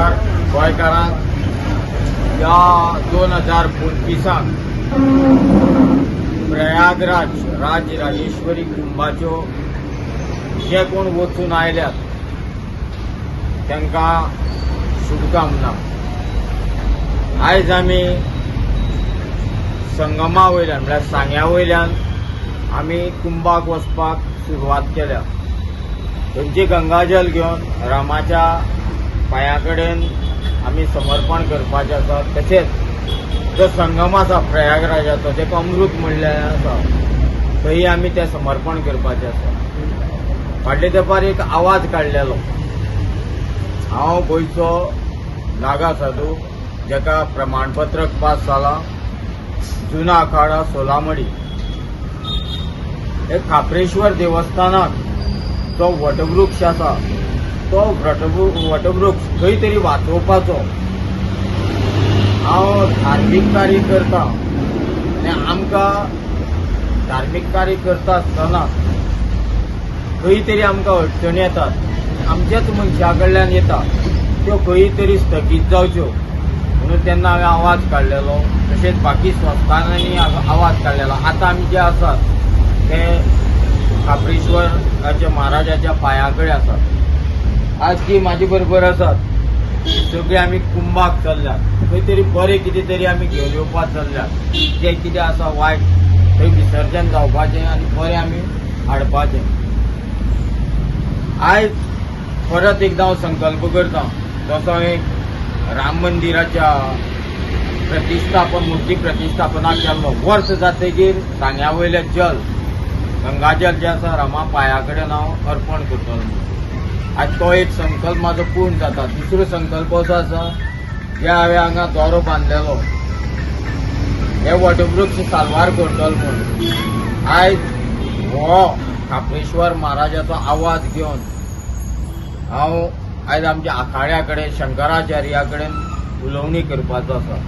नमस्कार गोंयकारांक. ह्या 2025 त प्रयागराज राज राजेश्वरी कुंभाच्यो जे कोण वचून आयल्यात तांकां शुभकामना. आयज आमी संगमा वयल्यान, म्हळ्यार सांग्या वयल्यान आमी कुंभाक वचपाक सुरवात केल्या. थंयची गंगाजल घेवन रामाच्या पांया कडेन आमी समर्पण करपाचें आसा. तशेंच जो संगम आसा प्रयागराजाचो, ताका अमृत म्हणलें आसा, थंय आमी तें समर्पण करपाचें आसा. फाटले तेंपार एक आवाज काडलेलो. हांव गोंयचो नागा साधू, जाका प्रमाणपत्र पास जालां, जुना आखाडा सोलामडी. हे खाप्रेश्वर देवस्थानाक जो वटवृक्ष आसा, तो वटवृक्ष खंय तरी वाचोवपाचो. हांव धार्मीक कार्य करता आनी आमकां धार्मीक कार्य करता आसतना खंय तरी आमकां अडचणी येतात, आमच्याच मनशा कडल्यान येता, त्यो खंय तरी स्थगीत जावच्यो म्हणून तेन्ना हांवें आवाज काडलेलो. तशेंच बाकी संस्थानांनी आवाज काडलेलो. आतां आमी जे आसात ते खाप्रेश्वराच्या महाराजाच्या पांया कडेन आसात. आज जी म्हाजे बरोबर आसात सगळी आमी कुंभाक चल्ल्यात. खंय तरी बरें कितें तरी आमी घेवन येवपाक चल्ल्यात. जें कितें आसा वायट थंय विसर्जन जावपाचें आनी बरें आमी हाडपाचें. आयज परत एकदां हांव संकल्प करता, जसो हांवें राम मंदिराच्या प्रतिश्ठापन, मुर्ती प्रतिश्ठापना केल्लो, वर्स जातकीर सांग्या वयलें जल, गंगाजल जें आसा, रामा पांया कडेन हांव अर्पण करतलो म्हणून. आज तो एक संकल्प म्हाजो पूर्ण जाता. दुसरो संकल्प असो आसा, जे हांवें हांगा दोरो बांदलेलो, हे वटवृक्ष साल्वार करतलो म्हूण. आयज हो खाप्रेश्वर महाराजाचो आवाज घेवन हांव आयज आमच्या आखाड्या कडेन, शंकराचार्या कडेन उलोवणी करपाचो आसा.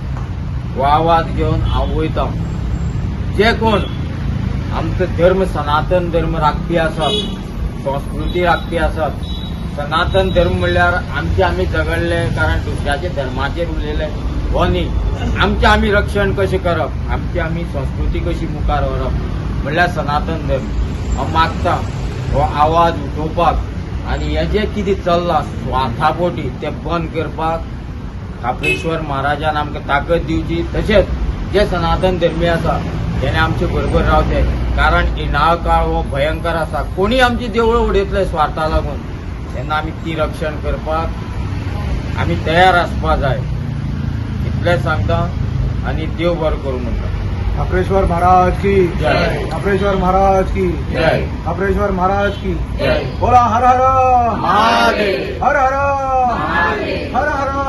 हो आवाज घेवन हांव वयता. जे कोण आमचो धर्म, सनातन धर्म राखपी आसात, संस्कृती राखपी आसात, सनातन धर्म म्हणल्यार आमचे आमी झगडले कारण दुसऱ्याच्या धर्माचेर उलयले हो न्ही. आमचें आमी रक्षण कशें करप, आमची आमी संस्कृती कशी मुखार व्हरप म्हणल्यार सनातन धर्म. हांव मागता हो आवाज उठोवपाक आनी हें जें कितें चल्लां स्वार्था पोटी तें बंद करपाक खाप्रेश्वर महाराजान आमकां ताकद दिवची. तशेंच जे सनातन धर्मी आसा तेणे आमचे बरोबर रावचे, कारण येणारो काळ हो भयंकर आसा. कोणी आमची देवळां उडयतले स्वार्था लागून, तेन्ना आमी ती रक्षण करपाक आमी तयार आसपा जाय. इतलेंच सांगता आनी देव बरो करूं म्हणटा. खाप्रेश्वर महाराज की जय. खाप्रेश्वर महाराज की जय. खाप्रेश्वर महाराज की जय. बोला हर हर महादेव. हर हर हर हर.